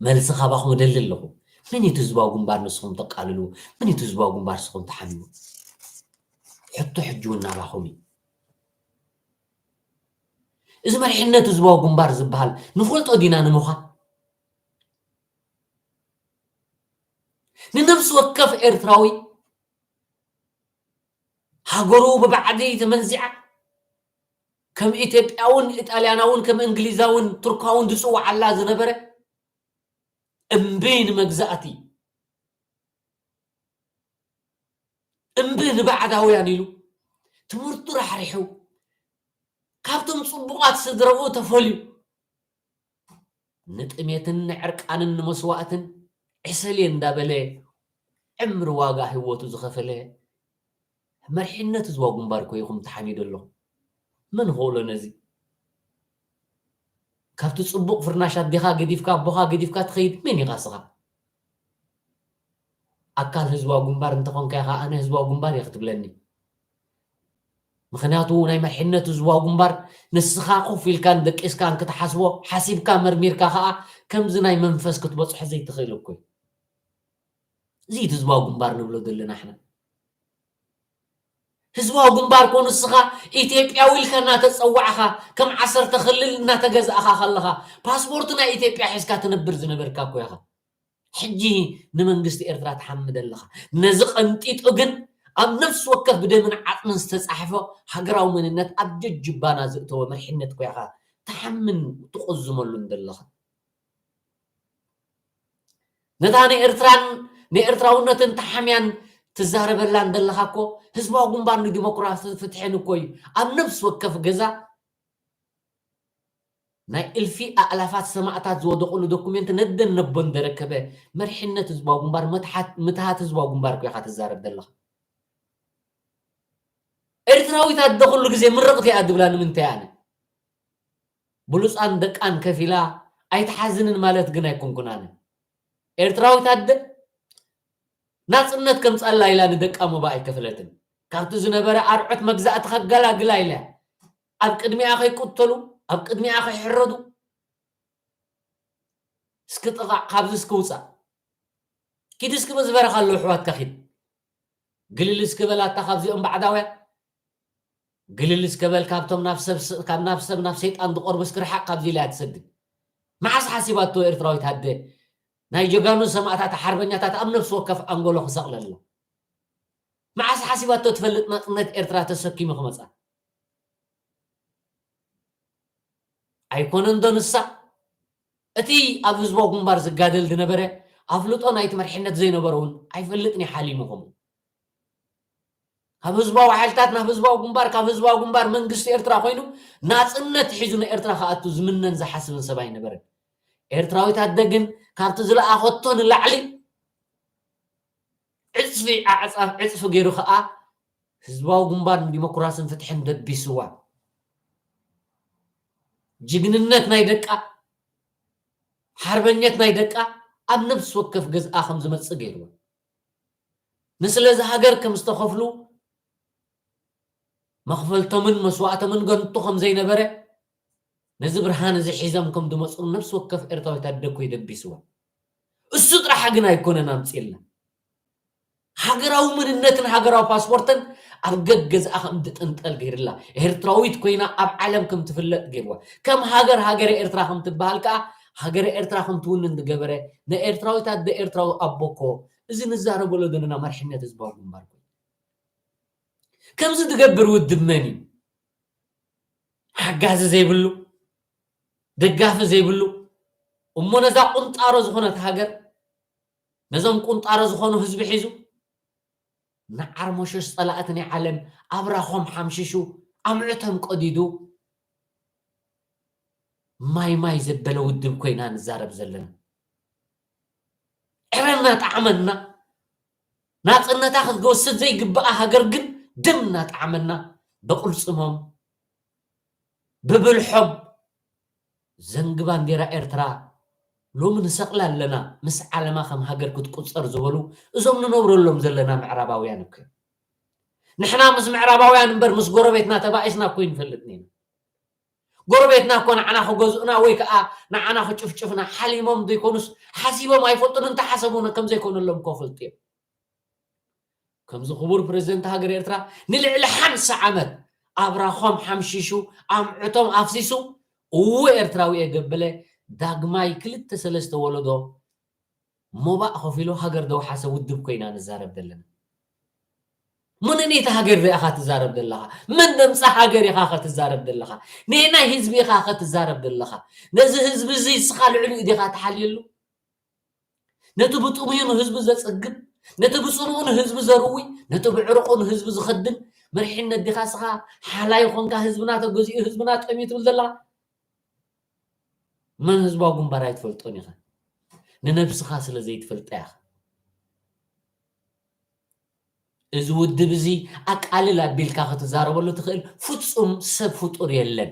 መልሲ ካባኹም እደሊ ኣለኹ። መን እዩ እቲ ህዝባዊ ግንባር ንስኹም ተቃልልዎ? መን እዩ እቲ ህዝባዊ ግንባር ንስኹም ትሓምይዎ? ሕቶ ሕጂ እውን ናባኹም እዩ። እዚ መሪሕነት ህዝባዊ ግንባር ዝበሃል ንፈልጦ ዲና ንምዃን? ንነፍሲ ወከፍ ኤርትራዊ ሃገሩ ብባዕዲ ተመንዚዓ፣ ከም ኢትዮጵያውን ኢጣልያናውን ከም እንግሊዛውን ቱርካውን ዝጽውዓላ ዝነበረ እምቢ ንመግዛእቲ፣ እምቢ ንባዕዳውያን ኢሉ ትምህርቱ ራሕሪሑ፣ ካብቶም ጽቡቓት ስድራኡ ተፈልዩ፣ ንጥሜትን ንዕርቃንን ንመስዋእትን ዕሰል እየ እንዳበለ ዕምሪ ዋጋ ህይወቱ ዝኸፈለ መሪሕነት ህዝባዊ ግንባር እኮ ኢኹም ትሓምዩ ዘለኹም። መን ይኽእሎ ነዚ? ካብቲ ጽቡቕ ፍርናሽ ኣዴኻ ገዲፍካ ኣቦኻ ገዲፍካ ትኸይድ መን ኢኻ እስኻ? ኣካል ህዝባዊ ግንባር እንተኾንካ ኢኻ ኣነ ህዝባዊ ግንባር እየ ክትብለኒ። ምኽንያቱ ናይ መሪሕነት ህዝባዊ ግንባር ንስኻ ኮፍ ኢልካን ደቂስካን ክትሓስቦ፣ ሓሲብካ መርሚርካ ከኣ ከምዚ ናይ መንፈስ ክትበጽሖ ዘይትኽእል እኮ እዩ። እዚ እዩ ህዝባዊ ግንባር ንብሎ ዘለና ንሕና። ህዝባዊ ግንባር ኮ ንስኻ ኢትዮጵያዊ ኢልካ እናተጸዋዕኻ፣ ከም ዓሰርተ ክልል እናተገዛእኻ ከለኻ፣ ፓስፖርት ናይ ኢትዮጵያ ሒዝካ ትነብር ዝነበርካ እኮ ኢኻ። ሕጂ ንመንግስቲ ኤርትራ ትሓምድ ኣለኻ። ነዚ ቀንጢጡ ግን ኣብ ነፍሲ ወከፍ ብደምን ዓጽምን ዝተጻሕፈ ሃገራዊ መንነት ኣብ ጀጅባና ዘእተወ መሪሕነት እኮ ኢኻ ትሓምን ትቆዝመሉን ዘለኻ። ነታ ንኤርትራን ንኤርትራውነትን ተሓምያን ትዛረበላን ዘለኻ እኮ ህዝባዊ ግንባር ንዲሞክራስን ፍትሕን እኮ እዩ ኣብ ነፍሲ ወከፍ ገዛ ናይ እልፊ ኣእላፋት ሰማእታት ዝወደቑሉ ዶኩሜንት ነደን ነቦን ዘረከበ መሪሕነት ህዝባዊ ግንባር፣ መትሓት-፣ ምትሃት ህዝባዊ ግንባር እኮ ኢኻ ትዛረብ ዘለኻ። ኤርትራዊት ኣደ ኩሉ ግዜ ምርቕቲ እያ ድብላ ንምንታይ ኣነ? ብሉጻን ደቃን ከፊላ ኣይትሓዝንን ማለት ግን ኣይኮንኩን ኣነ። ኤርትራዊት ኣደ ናጽነት ከምጻላ ኢላ ንደቃ መባ ኣይከፈለትን። ካብቲ ዝነበረ ኣርዑት መግዛእቲ ከገላግላ ኢላ እያ። ኣብ ቅድሚኣ ከይቅተሉ፣ ኣብ ቅድሚኣ ከይሕረዱ፣ እስኪ ጥቓዕ፣ ካብዚ እስኪ ውጻእ። ኪድ እስኪ በዚ በረኻ ኣለዉ ኣሕዋትካ ኪድ። ግልል እስኪ በላታ ካብዚኦም ባዕዳውያን። ግልል እስከ በል ካብቶም ናብ ሰብ ስ-፣ ካብ ናብ ሰብ ናብ ሰይጣን ዝቐርቡ እስኪ ርሓቕ ካብዚ ኢላ እያ ትሰግድ። መዓስ ሓሲባቶ ኤርትራዊት ኣደ ናይ ጀጋኑ ሰማእታት ሓርበኛታት ኣብ ነፍሲ ወከፍ ኣንጎሎ ክሰቕለላ? መዓስ ሓሲባቶ ትፈልጥ ናጽነት ኤርትራ ተሰኪሙ ክመጻ? ኣይኮነን ዶ ንሳ? እቲ ኣብ ህዝባዊ ግንባር ዝጋደል ዝነበረ ኣፍልጦ ናይቲ መርሕነት ዘይነበሮ እውን ኣይፈልጥን እዩ ሓሊሙ ከምኡ። ካብ ህዝባዊ ሓይልታት ናብ ህዝባዊ ግንባር፣ ካብ ህዝባዊ ግንባር መንግስቲ ኤርትራ ኮይኑ ናጽነት ሒዙ ንኤርትራ ክኣቱ ዝምነን ዝሓስብን ሰብ ኣይነበረን። ኤርትራዊት ኣደ ግን ካብቲ ዝለኣኸቶ ንላዕሊ ዕጽፊ ኣዕጻፍ ዕጽፊ ገይሩ ከኣ ህዝባዊ ግንባር ንዲሞክራስን ፍትሕን ደቢስዋ። ጅግንነት ናይ ደቃ፣ ሓርበኘት ናይ ደቃ ኣብ ነፍሲ ወከፍ ገዝኣ ከም ዝመጽእ ገይርዋ። ንስለዚ ሃገር ከም ዝተኸፍሉ መኽፈልቶምን መስዋእቶምን ገንቱ ከም ዘይነበረ ነዚ ብርሃን እዚ ሒዞም ከም ዝመጹ ነፍሲ ወከፍ ኤርትራዊት ኣደ እኮ እዩ ደቢስዋ። እሱ ጥራሕ ግን ኣይኮነን ኣምጺእልና። ሃገራዊ መንነትን ሃገራዊ ፓስፖርትን ኣብ ገገዝኣ ከም ትጥንጠል ገይርላ። ኤርትራዊት ኮይና ኣብ ዓለም ከም ትፍለጥ ገይርዋ። ከም ሃገር ሃገረ ኤርትራ ከም ትበሃል ከኣ ሃገረ ኤርትራ ከም ትውንን ዝገበረ ንኤርትራዊት ኣደ ኤርትራዊ ኣቦ እኮ እዚ ንዛረበሎ ዘለና መርሕነት ህዝባዊ ግንባር ኮይኑ። ከምዚ ዝገብር ውድብ መን እዩ? ሓጋዚ ዘይብሉ፣ ደጋፊ ዘይብሉ፣ እሞ ነዛ ቁንጣሮ ዝኾነት ሃገር፣ ነዞም ቁንጣሮ ዝኾኑ ህዝቢ ሒዙ፣ ንዓርሞሾሽ ጸላእቲ ናይ ዓለም ኣብራኾም ሓምሺሹ፣ ኣምዕቶም ቀዲዱ፣ ማይ ማይ ዘበለ ውድብ ኮይና ንዛረብ ዘለና። ዕረ እናጣዕመና፣ ናጽነታ ክትወስድ ዘይግብኣ ሃገር ግን ደም እናጣዕመና፣ ብቕልጽሞም፣ ብብልሖም፣ ዘንጊ ባንዴራ ኤርትራ ሎሚ ንሰቕላ ኣለና፣ ምስ ዓለማ ከም ሃገር ክትቁጸር ዝበሉ እዞም ንነብረሎም ዘለና ምዕራባውያን እኮ እዮም። ንሕና ምስ ምዕራባውያን እምበር ምስ ጎረቤትና ተባኢስና እኮ ኣይንፈልጥን ኢና። ጎረቤትና እኮ ንዓና ክገዝኡና ወይ ከኣ ንዓና ክጭፍጭፉና ሓሊሞም ዘይኮኑስ ሓሲቦም ኣይፈልጡን፣ እንተሓሰቡ እውን ከም ዘይኮነሎም እኮ ይፈልጡ እዮም። ከምዚ ክቡር ፕረዚደንት ሃገር ኤርትራ ንልዕሊ ሓምሳ ዓመት ኣብራኾም ሓምሺሹ፣ ኣምዕቶም ኣፍሲሱ፣ እወ ኤርትራዊ እየ ዘበለ ዳግማይ ክልተ ሰለስተ ወለዶ ሞባእ ከፊሉ ሃገር ዘውሓሰ ውድብ ኮይና ንዛረብ ዘለና። መነነይቲ ሃገር ኢኻ ትዛረብ ዘለኻ? መን ዘምጻ ሃገር ኢኻ ከ ትዛረብ ዘለኻ? ነየናይ ህዝቢ ኢኻ ከ ትዛረብ ዘለኻ? ነዚ ህዝቢ እዚ እስኻ ልዕሊኡ ዲኻ ትሓልየሉ? ነቲ ብጥሙዩ ንህዝቢ ዘጽግብ፣ ነቲ ብጽምኡ ንህዝቢ ዘርዊ፣ ነቲ ብዕርቁ ንህዝቢ ዝኸድን መሪሕነት ዲኻ እስኻ ሓላይ ኾንካ ህዝብና ተገዚኡ ህዝብና ጠምዩ ትብል ዘለኻ? መን ህዝባዊ ግንባር ኣይትፈልጦን ኢኻ። ንነብስኻ ስለ ዘይትፈልጣ ኢኻ። እዚ ውድብ እዚ ኣቃልል ኣቢልካ ክትዛረበሉ ትኽእል ፍጹም ሰብ ፍጡር የለን።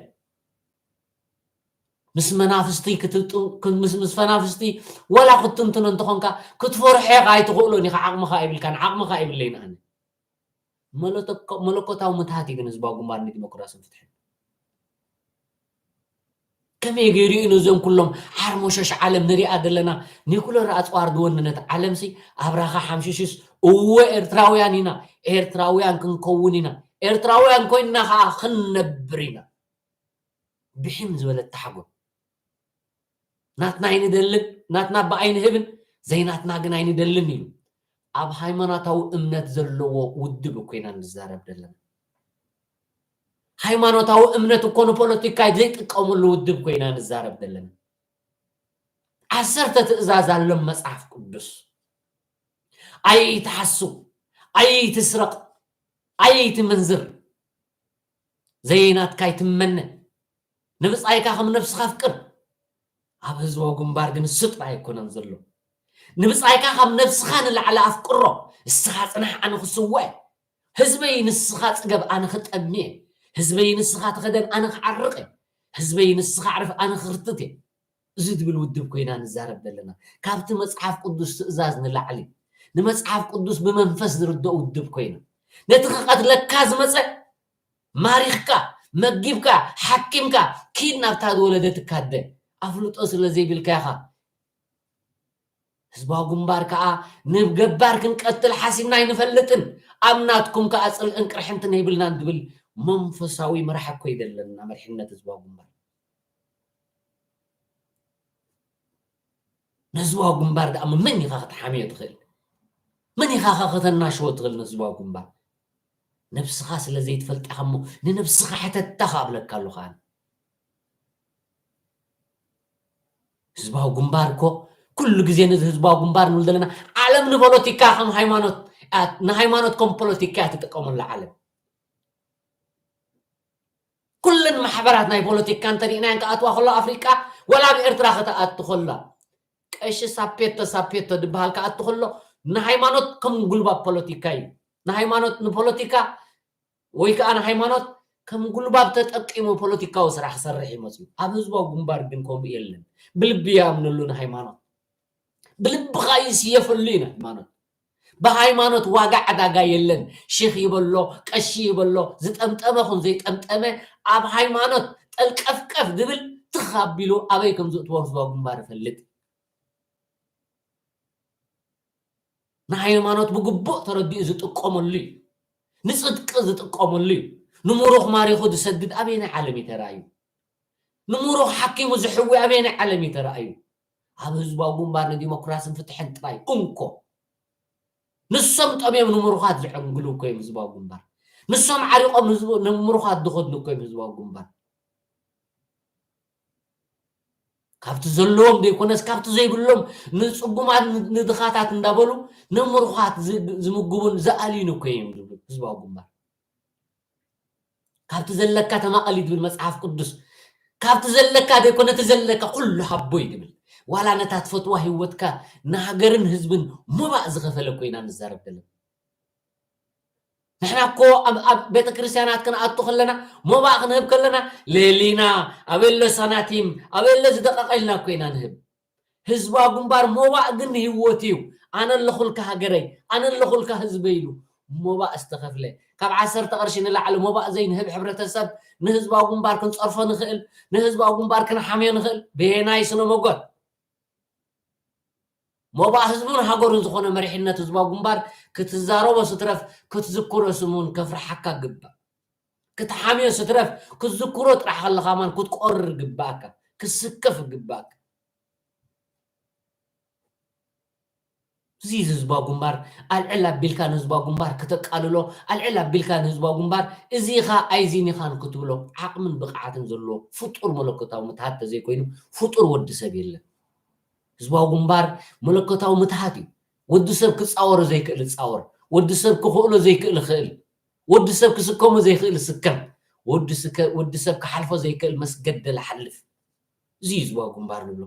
ምስ መናፍስቲ ክትጡ-፣ ምስ፣ ምስ ፈናፍስቲ ወላ ክትትንትኖ እንተኾንካ ክትፈርሖ ኢኻ ኣይትኽእሎን ኢኻ። ዓቕምኻ የብልካን፣ ዓቕምኻ የብለይን ኣነ። መለኮታዊ ምትሃት እዩ ግን ህዝባዊ ግንባር ንዲሞክራስን ፍትሕን። ከመይ ገይሩ እዩ ነዞም ኩሎም ሓርሞሸሽ ዓለም ንሪኣ ዘለና ኒኩለር ኣፅዋር ዝወነነት ዓለምሲ ኣብራኻ ሓምሽሽስ እወ ኤርትራውያን ኢና፣ ኤርትራውያን ክንከውን ኢና፣ ኤርትራውያን ኮይንና ከዓ ክንነብር ኢና። ብሒም ዝበለት ታሕጎ ናትና ኣይንደልን፣ ናትና ብኣይንህብን፣ ዘይናትና ግን ኣይንደልን ኢሉ ኣብ ሃይማኖታዊ እምነት ዘለዎ ውድብ እኮ ኢና ንዛረብ ዘለና። ሃይማኖታዊ እምነት እኮ ንፖለቲካ ዘይጥቀመሉ ውድብ እኮ ኢና ንዛረብ ዘለና። ዓሰርተ ትእዛዝ ኣሎም መጽሓፍ ቅዱስ። ኣይትሓሱ፣ ኣይትስረቕ፣ ኣይትምንዝር፣ ዘይናትካ ኣይትመነ፣ ንብጻይካ ከም ነብስኻ ኣፍቅር። ኣብ ህዝባዊ ግንባር ግን እሱ ጥራይ ኣይኮነን ዘሎ። ንብጻይካ ካብ ነብስኻ ንላዕሊ ኣፍቅሮ። እስኻ ጽናሕ፣ ኣነ ክስወ። ህዝበይ ንስኻ ጽገብ፣ ኣነ ክጠምየ። ህዝበይ ንስኻ ተኸደን፣ ኣነ ክዓርቕ። ህዝበይ ንስኻ ዕረፍ፣ ኣነ ክርትት። እዚ ትብል ውድብ ኮይና ንዛረብ ዘለና። ካብቲ መጽሓፍ ቅዱስ ትእዛዝ ንላዕሊ፣ ንመጽሓፍ ቅዱስ ብመንፈስ ዝርድኦ ውድብ ኮይና፣ ነቲ ክቐትለካ ዝመጸ ማሪኽካ፣ መጊብካ፣ ሓኪምካ፣ ኪድ ናብታ ዝወለደትካ ኣደ። ኣፍልጦ ስለ ዘይብልካ ኢኻ። ህዝባዊ ግንባር ከኣ ንገባር ክንቀትል ሓሲብና ኣይንፈልጥን። ኣብ ናትኩም ከኣ ጽልእን ቅርሕንትን የብልናን ዝብል መንፈሳዊ መራሒ እኮ እዩ ዘለና መሪሕነት ህዝባዊ ግንባር። ንህዝባዊ ግንባር ደኣ መን ኢኻ ክትሓምዮ ትኽእል? መን ኢኻ ኸ ከተናሽዎ ትኽእል ንህዝባዊ ግንባር? ነብስኻ ስለ ዘይትፈልጣ እሞ ንነብስኻ ሕተታ ክኣብለካ ኣለኹ ኣነ። ህዝባዊ ግንባር እኮ ኩሉ ግዜ ነዚ ህዝባዊ ግንባር ንብል ዘለና፣ ዓለም ንፖለቲካ ከም ሃይማኖት፣ ንሃይማኖት ከም ፖለቲካ እያ ትጥቀመሉ ዓለም። ኩለን ማሕበራት ናይ ፖለቲካ እንተሪእናየን ክኣትዋ ከሎ ኣፍሪቃ፣ ወላ ኣብ ኤርትራ ከተኣቱ ከላ፣ ቀሺ ሳፔቶ ሳፔቶ ዝበሃል ክኣቱ ከሎ፣ ንሃይማኖት ከም ጉልባብ ፖለቲካ እዩ። ንሃይማኖት፣ ንፖለቲካ ወይ ከዓ ንሃይማኖት ከም ጉልባብ ተጠቂሙ ፖለቲካዊ ስራሕ ክሰርሕ እዩ መፅዩ። ኣብ ህዝባዊ ግንባር ግን ከምኡ የለን። ብልቢ ይኣምነሉ ንሃይማኖት። ብልብኻ ይስየፈሉ እዩ ንሃይማኖት። ብሃይማኖት ዋጋ ዕዳጋ የለን። ሺኽ ይበሎ፣ ቀሺ ይበሎ፣ ዝጠምጠመ ኹን ዘይጠምጠመ፣ ኣብ ሃይማኖት ጠልቀፍቀፍ ዝብል ትኽ ኣቢሉ ኣበይ ከም ዝእትዎ ህዝባዊ ግንባር ይፈልጥ። ንሃይማኖት ብግቡእ ተረዲኡ ዝጥቀመሉ እዩ። ንጽድቂ ዝጥቀመሉ እዩ። ንምሩኽ ማሪኹ ዝሰድድ ኣበየናይ ዓለም እዩ ተራእዩ? ንምሩኽ ሓኪሙ ዝሕዊ ኣበየናይ ዓለም እዩ ተራእዩ? ኣብ ህዝባዊ ግንባር ንዲሞክራስን ፍትሕን ጥራይ እንኮ። ንሶም ጠምዮም ንምሩኻት ዝዕንግሉ እኮ እዮም ህዝባዊ ግንባር። ንሶም ዓሪቖም ህዝቡ-፣ ንምሩኻት ዝኸድኑ እኮ እዮም ህዝባዊ ግንባር። ካብቲ ዘለዎም ዘይኮነስ ካብቲ ዘይብሎም ንጽጉማት ን-፣ ንድኻታት እንዳበሉ ንምሩኻት ዝ-፣ ዝምግቡን ዝኣልዩን እኮ እዮም ዝብሉ ህዝባዊ ግንባር። ካብቲ ዘለካ ተማቐል እዩ ዝብል መጽሓፍ ቅዱስ። ካብቲ ዘለካ ዘይኮነ እቲ ዘለካ ኩሉ ሃቦ እዩ ዝብል። ዋላ ነታ ትፈትዋ ህይወትካ ንሃገርን ህዝብን ሞባእ ዝኸፈለ እኮ ኢና ንዛረብ ዘለና። ንሕና እኮ ኣብ፣ ኣብ ቤተ ክርስቲያናት ክንኣቱ ከለና፣ ሞባእ ክንህብ ከለና፣ ሌሊና፣ ኣበይ ኣሎ ሳናቲም፣ ኣበይ ኣሎ ዝደቀቐ ኢልና እኮ ኢና ንህብ። ህዝባዊ ግንባር ሞባእ ግን ንህይወት እዩ። ኣነ ኣለኹልካ ሃገረይ፣ ኣነ ኣለኹልካ ህዝበይ ኢሉ ሞባእ ዝተኸፍለ። ካብ ዓሰርተ ቅርሺ ንላዕሊ ሞባእ ዘይንህብ ሕብረተሰብ ንህዝባዊ ግንባር ክንጸርፎ ንኽእል፣ ንህዝባዊ ግንባር ክንሓምዮ ንኽእል። በየናይ ስነ መጎት? ሞባእ ህዝቡን ሃገሩን ዝኾነ መሪሕነት ህዝባዊ ግንባር ክትዛረቦ ስትረፍ ክትዝክሮ ስሙን ከፍርሓካ ግባእ። ክትሓምዮ ስትረፍ ክትዝክሮ ጥራሕ ከለኻ ማን ክትቆርር ግባእካ፣ ክትስከፍ ግባእካ። እዚ ህዝባዊ ግንባር ኣልዕል ኣቢልካ ንህዝባዊ ግንባር ክተቃልሎ፣ ኣልዕል ኣቢልካ ንህዝባዊ ግንባር እዚ ኢኻ ኣይዚን ኢኻን ክትብሎ ዓቕምን ብቕዓትን ዘለዎ ፍጡር መለኮታዊ ምትሃት ተዘይኮይኑ ፍጡር ወዲ ሰብ የለን። ህዝባዊ ግንባር መለኮታዊ ምትሃት እዩ። ወዲ ሰብ ክጻወሮ ዘይክእል ይጻወር፣ ወዲ ሰብ ክኽእሎ ዘይክእል ይኽእል፣ ወዲ ሰብ ክስከሞ ዘይክእል ይስከም፣ ወዲ ስከ-፣ ወዲ ሰብ ክሓልፎ ዘይክእል መስገደል ሓልፍ። እዚ እዩ ህዝባዊ ግንባር ንብሎ።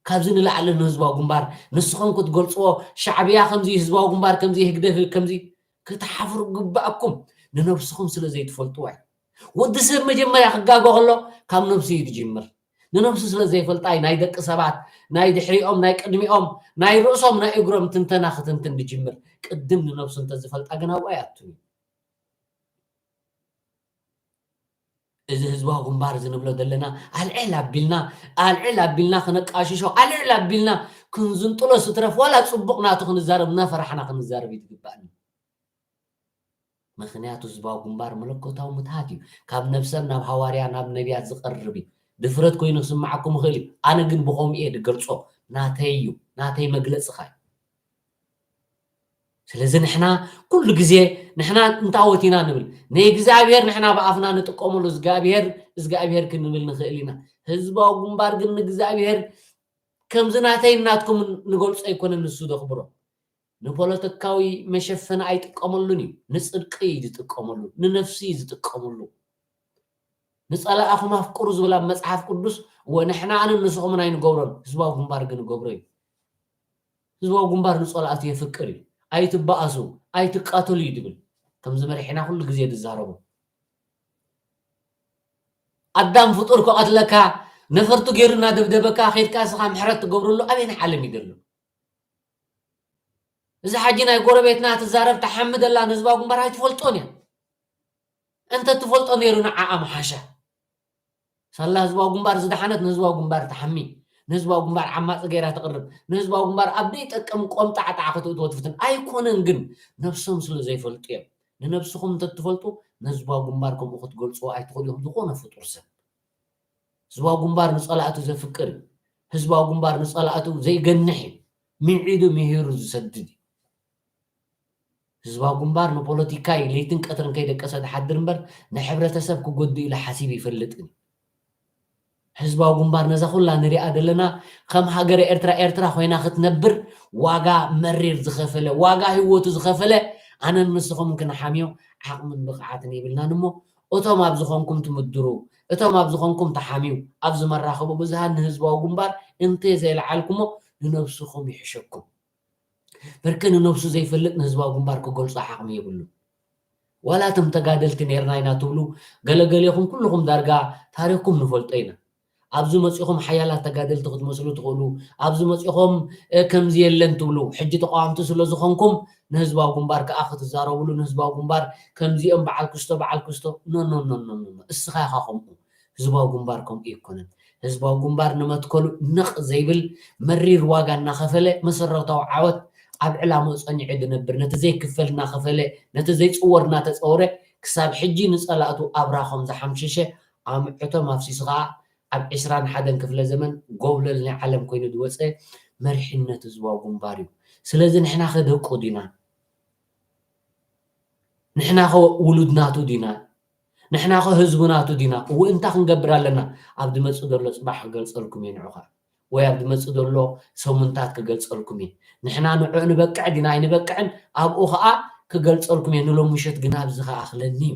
ካብዚ ንላዕሊ ንህዝባዊ ግንባር ንስኹም ክትገልጽዎ፣ ሻዕብያ ከምዚ፣ ህዝባዊ ግንባር ከምዚ፣ ህግደፍ ከምዚ፣ ክትሓፍሩ ግባኣኩም። ንነብስኹም ስለ ዘይትፈልጥዋ እዩ። ወዲ ሰብ መጀመርያ ክጋገ ከሎ ካብ ነብሱ እዩ ዝጅምር። ንነብሱ ስለ ዘይፈልጣ እዩ ናይ ደቂ ሰባት፣ ናይ ድሕሪኦም፣ ናይ ቅድሚኦም፣ ናይ ርእሶም፣ ናይ እግሮም ትንተና ክትንትን ዝጅምር። ቅድም ንነብሱ እንተዝፈልጣ ግን ኣብኡ ኣይኣቱን እዩ። እዚ ህዝባዊ ግንባር እዚ ንብሎ ዘለና ኣልዕል ኣቢልና ኣልዕል ኣቢልና ክነቃሽሾ ኣልዕል ኣቢልና ክንዝንጥሎ ስትረፍ ዋላ ፅቡቕ ናቱ ክንዛረብ እናፈራሕና ክንዛረብ ይትግባእኒ። ምክንያቱ ህዝባዊ ግንባር መለኮታዊ ምትሃት እዩ። ካብ ነብሰብ ናብ ሃዋርያ ናብ ነቢያት ዝቐርብ እዩ። ድፍረት ኮይኑ ክስማዓኩም ይኽእል እዩ። ኣነ ግን ብኸምኡ እየ ድገልጾ። ናተይ እዩ። ናተይ መግለጽኻ እዩ። ስለዚ ንሕና ኩሉ ግዜ ንሕና እንታወት ኢና ንብል ንእግዚኣብሔር ንሕና ብኣፍና ንጥቀመሉ እግዚኣብሔር እግዚኣብሔር ክንብል ንኽእል ኢና። ህዝባዊ ግንባር ግን ንእግዚኣብሔር ከምዚ ናተይ ናትኩም ንገልጾ ኣይኮነን። ንሱ ዘኽብሮ ንፖለቲካዊ መሸፈኒ ኣይጥቀመሉን እዩ። ንፅድቂ እዩ ዝጥቀመሉ፣ ንነፍሲ እዩ ዝጥቀመሉ። ንፀላእኹም ኣፍቅሩ ዝብል ኣብ መፅሓፍ ቅዱስ ወንሕና ኣንን ንስኹምን ኣይንገብሮን። ህዝባዊ ግንባር ግን ገብሮ እዩ። ህዝባዊ ግንባር ንፀላእቱ የፍቅር እዩ። ኣይትበኣሱ፣ ኣይትቃተሉ እዩ ዝብል። ከምዚ መሪሕና ኩሉ ግዜ ዝዛረቡ ኣዳም ፍጡር ክቐትለካ ነፈርቱ ገይሩ እናደብደበካ ከይድካ እስኻ ምሕረት ትገብረሉ ኣበየናይ ዓለም እዩ ዘሎ? እዚ ሓጂ ናይ ጎረቤትና ትዛረብ ትሓሚ ዘላ ንህዝባዊ ግንባር ኣይትፈልጦን እያ። እንተ ትፈልጦ ነይሩ ንዓኣ ምሓሻ። ሳላ ህዝባዊ ግንባር ዝደሓነት ንህዝባዊ ግንባር ትሓሚ፣ ንህዝባዊ ግንባር ዓማፂ ገይራ ትቕርብ፣ ንህዝባዊ ግንባር ኣብ ዘይጠቅም ቆምጣዕጣዕ ክትእትዎ ትፍትን ኣይኮነን። ግን ነብሶም ስለ ዘይፈልጡ እዮም። ንነብስኹም እንተትፈልጡ ነህዝባዊ ግንባር ከምኡ ክትገልፅዎ ኣይትኽእሉ ኢኹም ዝኾነ ፍጡር ሰብ። ህዝባዊ ግንባር ንፀላእቱ ዘፍቅር እዩ። ህዝባዊ ግንባር ንፀላእቱ ዘይገንሕ እዩ። ምዒዱ ምሂሩ ዝሰድድ እዩ። ህዝባዊ ግንባር ንፖለቲካ እዩ ለይትን ቀትርን ከይደቀሰ ዝሓድር እምበር ንሕብረተሰብ ክጎድእ ኢሉ ሓሲብ ይፈልጥን እዩ። ህዝባዊ ግንባር ነዛ ኩላ ንሪኣ ዘለና ከም ሃገረ ኤርትራ ኤርትራ ኮይና ክትነብር ዋጋ መሪር ዝኸፈለ ዋጋ ህይወቱ ዝኸፈለ ኣነን ንስኹም ክንሓምዮ ዓቕምን ብቕዓትን የብልናን እሞ እቶም ኣብ ዝኾንኩም ትምድሩ እቶም ኣብ ዝኾንኩም ተሓምዩ ኣብዚ መራኸቢ ብዙሃን ንህዝባዊ ግንባር እንተ ዘየልዓልኩሞ ንነብስኹም ይሕሸኩም። በርከ ንነብሱ ዘይፈልጥ ንህዝባዊ ግንባር ክገልጾ ዓቕሚ የብሉ። ዋላ እቶም ተጋደልቲ ነርና ኢና ትብሉ ገለገሌኹም ኩልኹም ዳርጋ ታሪኽኩም ንፈልጦ ኢና። ኣብዚ መጺኹም ሓያላት ተጋደልቲ ክትመስሉ ትኽእሉ፣ ኣብዚ መጺኹም ከምዚ የለን ትብሉ። ሕጂ ተቃወምቲ ስለ ዝኾንኩም ንህዝባዊ ግንባር ከኣ ክትዛረብሉ ንህዝባዊ ግንባር ከምዚኦም በዓል ክስቶ በዓል ክስቶ ኖ ኖ ኖ ኖ ኖ እስኻ ኢኻ ከምኡ። ህዝባዊ ግንባር ከምኡ ኣይኮነን። ህዝባዊ ግንባር ንመትከሉ ነቕ ዘይብል መሪር ዋጋ እናኸፈለ መሰረታዊ ዓወት ኣብ ዕላምኡ ጸኒዑ ዝነብር ነቲ ዘይክፈል እናኸፈለ ነቲ ዘይጽወር እናተጸወረ ክሳብ ሕጂ ንጸላእቱ ኣብራኾም ዝሓምሸሸ ኣምዕቶም ኣፍሲሱ ኸኣ ኣብ ዕስራን ሓደን ክፍለ ዘመን ጎብለል ናይ ዓለም ኮይኑ ዝወፀ መሪሕነት ህዝባዊ ግንባር እዩ። ስለዚ ንሕና ኸ ደቁ ዲና? ንሕና ኸ ውሉድ ናቱ ዲና? ንሕና ኸ ህዝቡ ናቱ ዲና? እወ እንታይ ክንገብር ኣለና? ኣብ ዝመፅእ ዘሎ ፅባሕ ክገልፀልኩም እየ ንዑ ኸዓ ወይ ኣብ ዝመፅእ ዘሎ ሰሙንታት ክገልፀልኩም እየ። ንሕና ንዑ ንበቅዕ ዲና ኣይንበቅዕን ኣብኡ ኸዓ ክገልፀልኩም እየ። ንሎም ምሸት ግን ኣብዚ ኸዓ ክለኒ እዩ።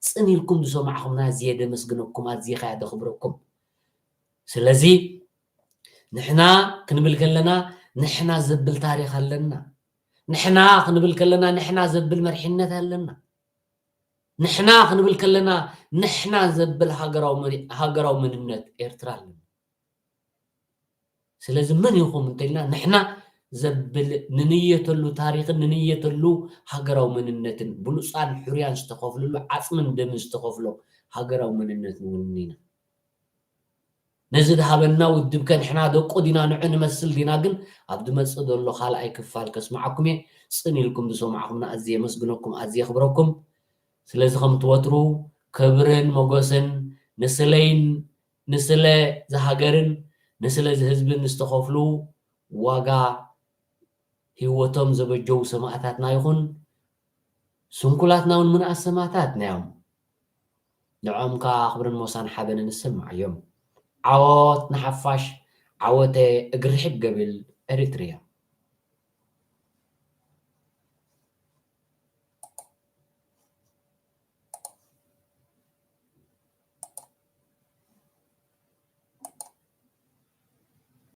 ፅን ኢልኩም ዝሰማዕኹምና ኣዝየ ደመስግነኩም ኣዝየ ኸዓ ደኽብረኩም። ስለዚ ንሕና ክንብል ከለና ንሕና ዘብል ታሪኽ ኣለና። ንሕና ክንብል ከለና ንሕና ዘብል መርሒነት ኣለና። ንሕና ክንብል ከለና ንሕና ዘብል ሃገራዊ መሪ- ሃገራዊ መንነት ኤርትራ ኣለና። ስለዚ መን ኢኹም እንተልና ንሕና ዘብል ንንየተሉ ታሪኽን ንንየተሉ ሃገራዊ መንነትን ብሉፃን ሕሩያን ዝተኸፍልሉ ዓፅምን ደምን ዝተኸፍሎ ሃገራዊ መንነት ንውንን ኢና። ነዚ ዝሃበና ውድብ ከ ንሕና ደቁ ዲና ንዑ ንመስል ዲና ግን ኣብ ዝመፅእ ዘሎ ካልኣይ ክፋል ከስምዓኩም እየ። ፅን ኢልኩም ዝሰማዕኹምና ኣዝየ የመስግነኩም ኣዝየ የኽብረኩም። ስለዚ ከምቲ ወትሩ ክብርን ሞገስን ንስለይን ንስለ ዝሃገርን ንስለ ዝህዝብን ዝተኸፍሉ ዋጋ ህይወቶም ዘበጀዉ ሰማእታትና ይኹን ስንኩላትና እውን ምንኣስ ሰማእታትና እዮም። ንዕኦም ከዓ ክብርን ሞሳን ሓበንን ይስማዓዮም። ዓወት ንሓፋሽ ዓወተ እግሪ ርሕግ ገብል ኤሪትርያ።